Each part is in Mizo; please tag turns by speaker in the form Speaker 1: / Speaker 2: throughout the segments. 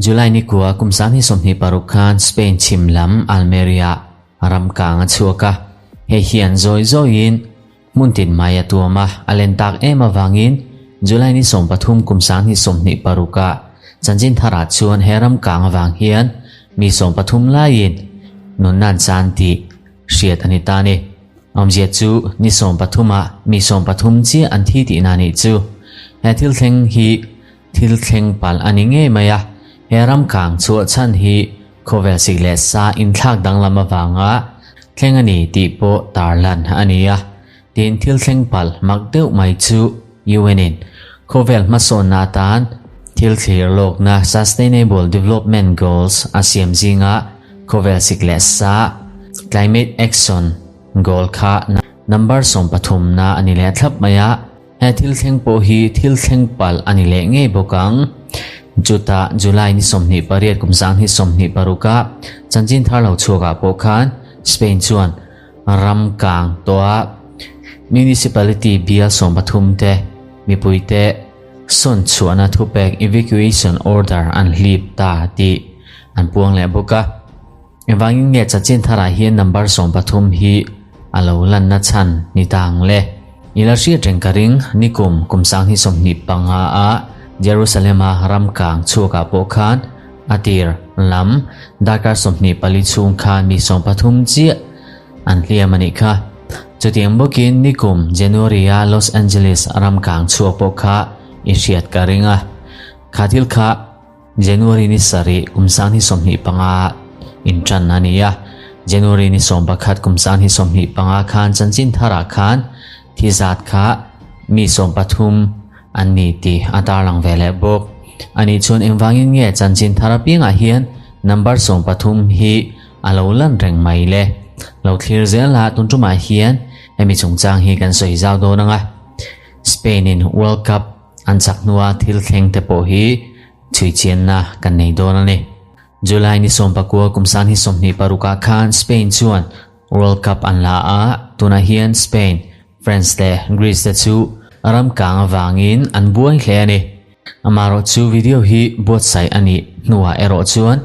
Speaker 1: July ni kua kum 2026 khan Spain chhim lam Almeria ram kang a chhuak a, hei hian zawi zawiin hmun tin mai a tuam a, a len tak em avangin July ni 13 kum 2026 ah chanchin tharah chuan he ram kang avang hian mi 13 laiin nunna an chan tih hriat a ni ta a ni. Awmzia chu ni 13 ah mi 13 chiah an thi tihna a nih chu. He thil thleng hi Thil thleng palh a ni ngei mai a, he ram kang chhuah chhan hi khawvel sik leh sa inthlak danglam avanga thleng a ni tih pawh tarlan a ni a. Tin, thil thleng palh mak deuh mai chu UN-in khawvel hmasawnna atan thil thlir lawkna Sustainable Development Goals a siam zinga khawvel sik leh sa, Climate Action, Goal kha number 13 na a ni leh thlap mai a. He thil thleng pawh hi thil thleng palh a ni leh ngei bawk ang. Chutah July ni 28 kum 2026 a chanchin thar lo chhuakah pawh khan Spain chuan ram kang tawh a municipality bial 13 te mipuite sawn chhuahna thupek evacuation order an hlip ta tih an puang leh bawk a. Engvangin nge chanchin tharah hian number 13 hi a lo lanna chhan ni ta ang le? I la hriat reng ka ring, nikum kum 2025 a Jerusalem-a ram kang chhuakah pawh khan a tir lam darkar 24 chhung khan mi 13 chiah an hliam a nih kha. Chutiang bawkin nikum January-a Los Angeles ram kang chhuak pawh kha i hriat ka ring a. Kha thil kha January ni sarih kum 2025 inṭan a ni a, January ni 11 kum 2025 khan chanchin tharah khan thi zat kha mi 13 an ni tih a tarlang ve leh bawk. A nih chuan engvangin nge chanchin thar apiangah hian number 13 hi a lo lan reng mai le? Lo thlir zel a, tun tumah hian hemi chungchang hi kan sawi zau dawn ang a. Spain in World Cup An chak hnua thil thleng te pawh hi chhui chianna kan nei dawn a ni. July ni 19 kum 2026 ah khan Spain chuan World Cup an la a, tunah hian Spain, France leh Greece te chu ram kang avangin an buai hle a ni. Amaherawh chu video hi buatsaih a nih hnuah erawh chuan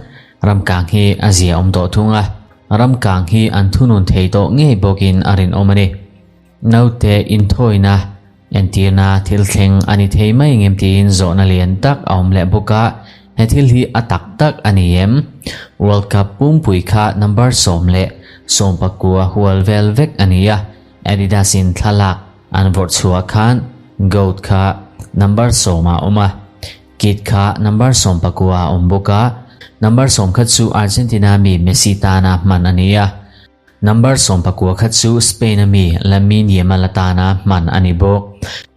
Speaker 1: ram kang hi a zia awm tawh thung a, ram kang hi an thunun thei tawh ngei bawkin a rinawm a ni. Naute inthawina entirna thil thleng a ni thei mai ngem tiin zawhna lian tak a awm leh bawk a, he thil hi a tak tak a ni em? World Cup pumpui kha number 10 leh 19 hual vel vek a ni a, Adidas in thlalak an vawrh chhuah khan Goat kha number 10 ah a awm a, Kit kha number 19 ah a awm bawk a, number 10 kha chu Argentina mi Messi tana hman a ni a. Number 19 kha chu Spain a mi Lamine Yamal atana hman a ni bawk.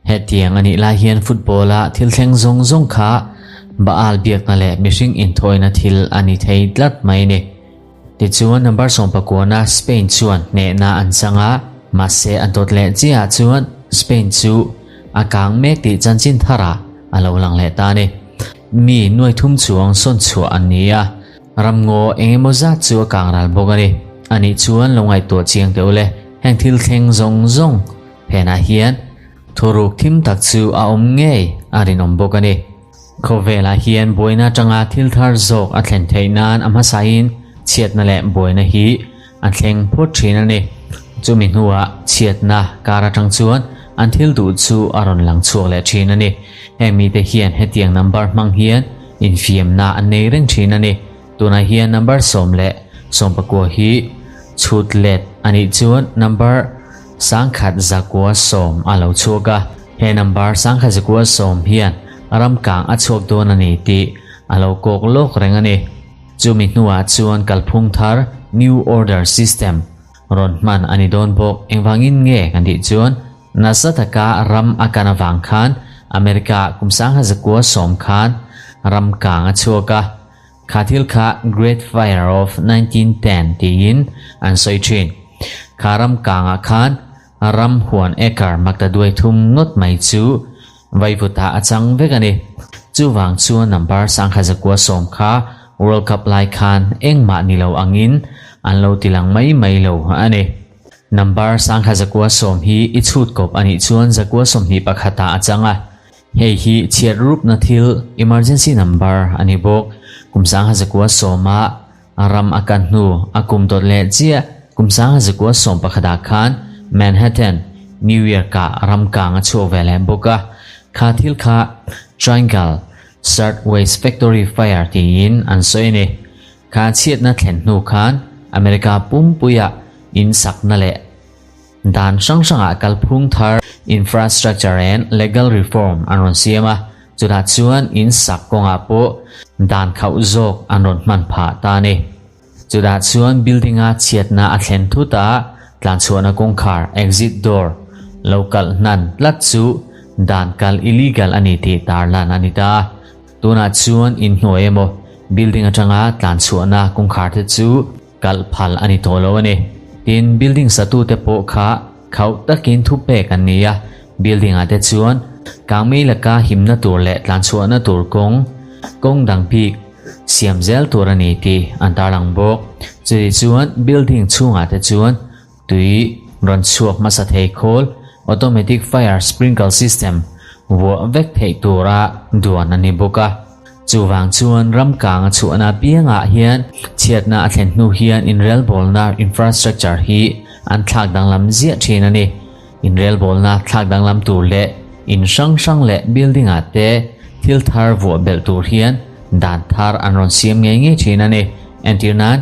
Speaker 1: Hetiang a nih lai hian football a thil thleng zawng zawng kha Baal biakna leh mihring inthawina thil a ni thei tlat mai a ni. Tichuan number 19 na Spain chuan hnehna an chang a, mahse a dawt leh chiahah chuan Spain chu a kang mek tih chanchin tharah a lo lang leh ta a ni. Mi nuai thum chuang sawn chhuah an ni a. Ramngaw eng emaw zat chu a kang ral bawk a ni. Anih chuan lo ngaihtuah chiang teh ule, heng thil thleng zawng zawng phenah hian thuruk thim tak chu a awm ngei a rinawm bawk a ni. Khawvelah hian buaina atanga thil thar zawk a thlen theih nan a hmasain chhiatna leh buaina hi a thleng phawt thin a ni. Chumi hnuah chhiatna kar atang chuan an thil duh chu a rawn lang chhuak leh thin a ni. Heng mite hian hetiang number hmang hian infiamna an nei reng thin a ni. Tunah hian number 10 leh 19 hi chhut let a nih chuan number 1110 a lo chhuak a. He number 1110 hian ram kang a chhuak dawn a ni tih a lo kawk lawk reng a ni. Chumi hnuah chuan kalphung thar New Order System rawn hman a ni dawn bawk. Engvangin nge kan tih chuan nasa taka ram a kan avang khan America kum 1910 khan ram kang a chhuak a. Kha thil kha Great Fire of 1910 tiin an sawi thin. Kha ram kangah khan ram huan acre makta duai thum ngawt mai chu vaivutah a chang vek a ni. Chuvang chuan number 1910 kha World Cup lai khan engmah ni lo angin an lo tilang mai mai lo a ni. Number 1910 hi i chhut kawp a nih chuan 21 ah a chang a. Hei hi chhiat rupna thil, emergency number, a ni bawk. Kum 1009 sawma ram a kan hnu a kum dawt leh chiah kum 1911 ah khan Manhattan, New York ah ram kang a chhuak ve leh bawk a. Kha thil kha Triangle Shirtwaist Factory Fire tiin an sawi a ni. Kha chhiatna thlen hnu khan America pumpuiah in sakna leh dan hrang hrangah kalphung thar, infrastructure and legal reform, an rawn siam a, chutah chuan in sak kawngah pawh dan khauh zawk an rawn hman phah ta a ni. Chutah chuan building-a chhiatna a thlen thut a, tlanchhuahna kawngkhar, exit door, lo kalh hnan tlat chu dan kal illegal a ni tih tarlan a ni ta. Tunah chuan inhnuai emaw building atanga tlanchhuahna kawngkhar te chu kalh phal a ni tawh lo a ni. Tin, building satute pawh kha khauh takin thu pek an ni a, building ah te chuan kangmei laka himna tur leh tlanchhuahna tur kawng, kawng dang bik siam zel tur a ni tih an tarlang bawk. Chutih chuan building chhungah te chuan Tui rawn chhuak hmasa thei khawl, automatic fire sprinkle system, vuah vek theih tura duan a ni bawk a. Chuvang chuan ram kang a chhuahna piangah hian chhiatna a thlen hnu hian inrelbawlna infrastructure hi an thlak danglam ziah thin a ni. Inrelbawlna thlak danglam tur leh in hrang hrang leh building ah te thil thar vuah belh tur hian dan thar an rawn siam ngei ngei thin a ni. Entirnan.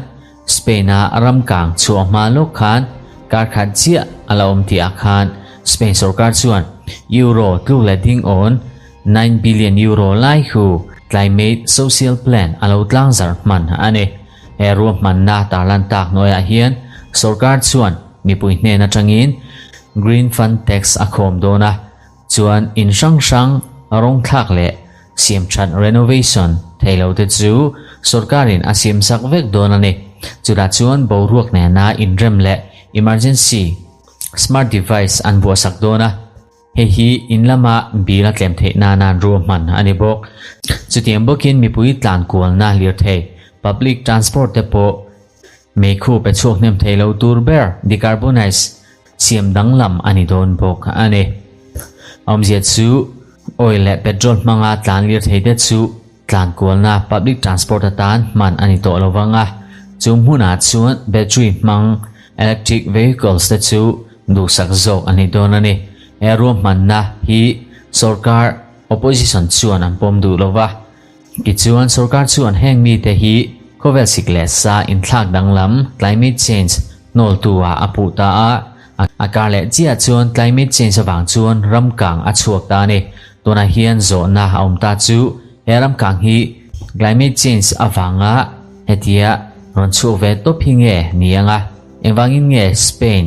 Speaker 1: Spain-a ram kang chhuah hma lawk khan kar khat chiah a la awm tih ah khan Spain sorkar chuan Euro tluk leh ding awn €9 billion lai hu Climate Social Plan a lo tlang zarh hman a ni. He ruahmanna tarlan tak hnuaiah hian sorkar chuan mipui hnen atangin Green Fund Tax a khawm dawn a, Chuan in hrang hrang rawng thlak leh siam that, renovation, thei lo te chu sorkarin a siam sak vek dawn a ni. Chutah chuan boruak nena inrem leh emergency smart device an buahsak dawn a, hei hi in lama bill a tlem theih nana an ruahman a ni bawk. Chutiang bawkin mipui tlan kualna lirthei, public transport, te pawh meikhu pe chhuak hnem thei lo tur ber, decarbonize, Siam danglam a ni dawn bawk a ni. Awmzia chu oil leh petrol hmanga tlan lirthei te chu tlan kualna public transport atan hman a ni tawh lo vang a, chu hmunah chuan battery hmang electric vehicles te chu duhsak zawk a ni dawn a ni. He ruahmanna hi sorkar opposition chuan an pawm duh lo va. Tichuan, sorkar chuan heng mite hi khawvel sik leh sa inthlak danglam, climate change, hnawltu ah a puh ta a. A kar leh chiah chuan climate change avang chuan ram kang a chhuak ta a ni. Tunah hian zawhna a awm ta chu he ram kang hi climate change avanga hetia rawn chhuak ve tawp hi nge ni ang a? Engvangin nge Spain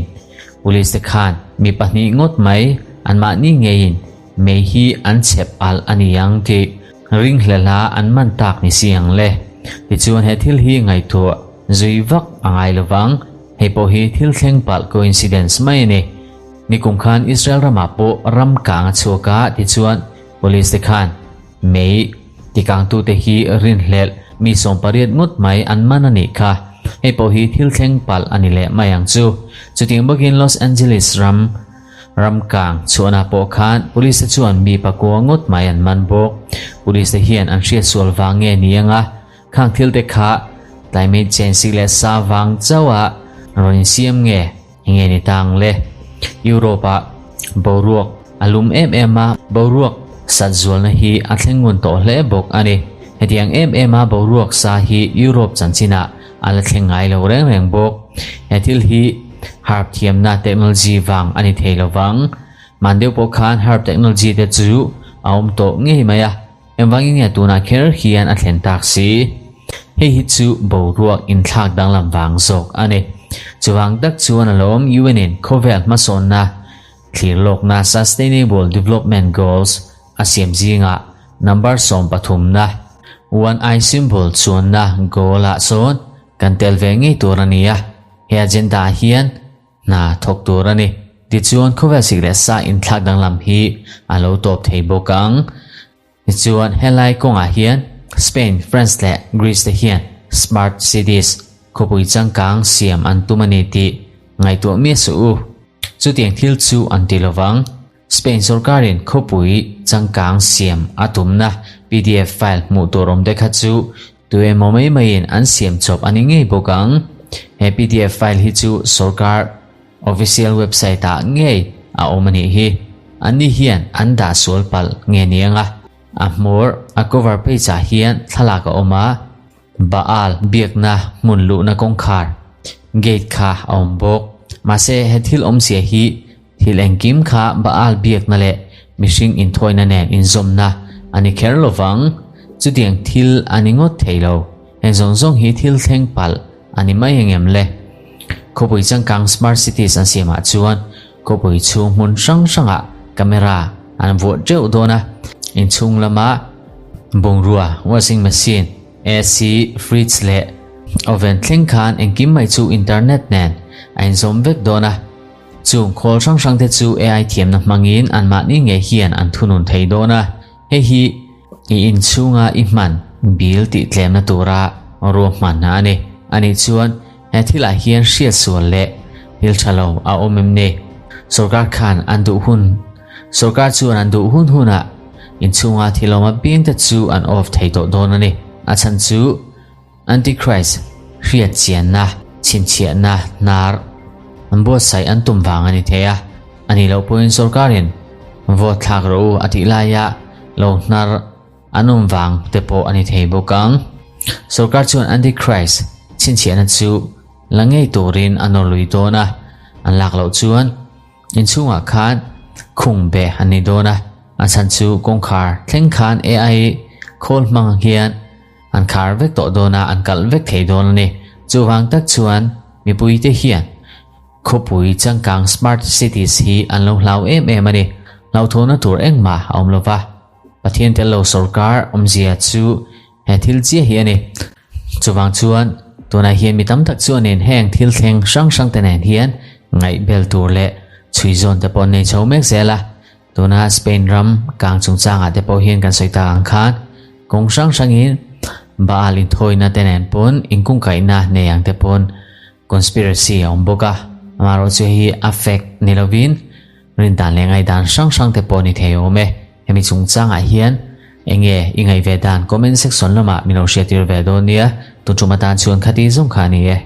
Speaker 1: police te khan mi pahnih ngawt mai anmahni ngeiin Mei hi an chhep alh a ni ang tih ringhlelha an man tak ni si ang le. Tichuan he thil hi ngaihtuah zui vak a ngai lovang. Hei pawh hi thil thleng palh coincidence mai a ni. Nikum khan Israel ramah pawh ram kang a chhuak a, tichuan police te khan mei tikangtute hi rinhlelh mi 80 ngawt mai an man a nih kha. Hei pawh hi thil thleng palh a ni leh mai ang chu. Chutiang bawkin Los Angeles ram Ramkang chhuahna pawh khan Police te chuan mi pakua ngawt mai an man bawk. Police te hian an hriatsual vang nge ni anga khang thil te kha climate change sik leh sa vang chauha rawn insiam nge nge ni ta ang le. Europe ah boruak a lum em em a, boruak sat zualna hi a thleng ngun tawh hle bawk a ni. Hetiang em em a boruak sa hi Europe chanchinah a la thleng ngai lo reng reng bawk. He thil hi harp thiamna technology vang a ni thei lo vang. Hman deuh pawh khan harp technology te chu a awm tawh ngei mai a, engvangin nge tunah kher hian a thlen tak si? Hei hi chu boruak inthlak danglam vang zawk a ni. Chuvang tak chuan a lawm UN in khawvel hmasawnna thlirlawkna Sustainable Development Goals A siam zingah number sawmpathumna, one eye symbol chuanna goal ah sawn kan tel ve ngei tur a ni a, he agenda ah hian hna thawk tur a ni. Tichuan khawvel sik leh sa inthlak danglam hi a lo tawp thei bawk ang. Tichuan helai kawngah hian Spain, France leh Greece te hian smart cities, khawpui changkang siam an tum a ni tih ngaihtuah miah suh u. Chutiang thil chu an ti lovang. Spain sorkarin khawpui changkang siam a tumna pdf file hmuh tur awm te kha chu tuemaw mai maiin an siam chawp a ni ngei bawk ang. He pdf file hi chu sorkar official website ah ngei a awm a nih hi. Anni hian an dah sual palh nge ni anga a hmawr a cover page ah hian thlalak a awm a, Baal biakna hmun luhna kawngkhar gate kha a awm bawk. Mahse he thil awmzia hi Thil engkim kha Baal biakna leh mihring inthawina nen inzawmna a ni kher lo vang. Chutiang thil a ni ngawt thei lo. Heng zawng zawng hi thil thleng palh a ni mai engem le? Khawpui changkang Smart Cities an siamah chuan khawpui chhung hmun hrang hrangah camera an vuah teuh dawn a, inchhung lama bungrua, washing machine, AC, fridge leh oven thleng khan engkim mai chu internet nen a inzawm vek dawn a. Chung khawl hrang hrang te chu AI thiamna hmangin anmahni ngei hian an thunun thei dawn a, hei hi i inchhunga i hman bil tih tlemna tura ruahmanna a ni. Anih chuan he thilah hian hriatsual leh thil tha lo a awm em ni? Sorkar khan an duh hun Sorkar chuan an duh hun hunah inchhunga thil awm apiang te chu an off thei tawh dawn a ni. A chhan chu Antichrist, hriatchianna, chhinchhiahna, hnar an buatsaih an tum vang a ni thei a, a nih loh pawhin sorkarin vote thlak rawh u a tih laia lo hnar an awm vang te pawh a ni thei bawk ang. Sorkar chuan Antichrist chhinchhiahna chu la ngei turin a nawr lui dawn a, an lak loh chuan Inchhungah khan khung be an ni dawn a, a chhan chu kawngkhar thleng khan AI khawl hmang hian an khar vek tawh dawn a, an kalh vek thei dawn a ni. Chuvang tak chuan mipuite hian khawpui changkang smart cities hi an lo hlau em em a ni. Hlauthawhna tur engmah a awm lo va, Pathian tel lo sorkar awmzia chu He thil chiah hi a ni. Chuvang chuan tunah hian mi tam tak chuanin heng thil thleng hrang hrang te nen hian ngaihbel tur leh chhui zawn te pawh an nei chho mek zel a. Tuna Spain ram kang chungchangah te pawh hian kan sawi tak ang khan kawng hrang hrangin Baal inthawina te nen pawn inkungkaihna nei ang te pawn conspiracy a awm bawk a. Amaherawhchu hei hi a fact ni lovin rindan leh ngaihdan hrang hrang te pawh ni thei awm e. Hemi chungchangah hian enge i ngaih ve dan comment section lamah min lo hriattir ve dawn nia, tun tum atan chuan khati zawng kha a ni e.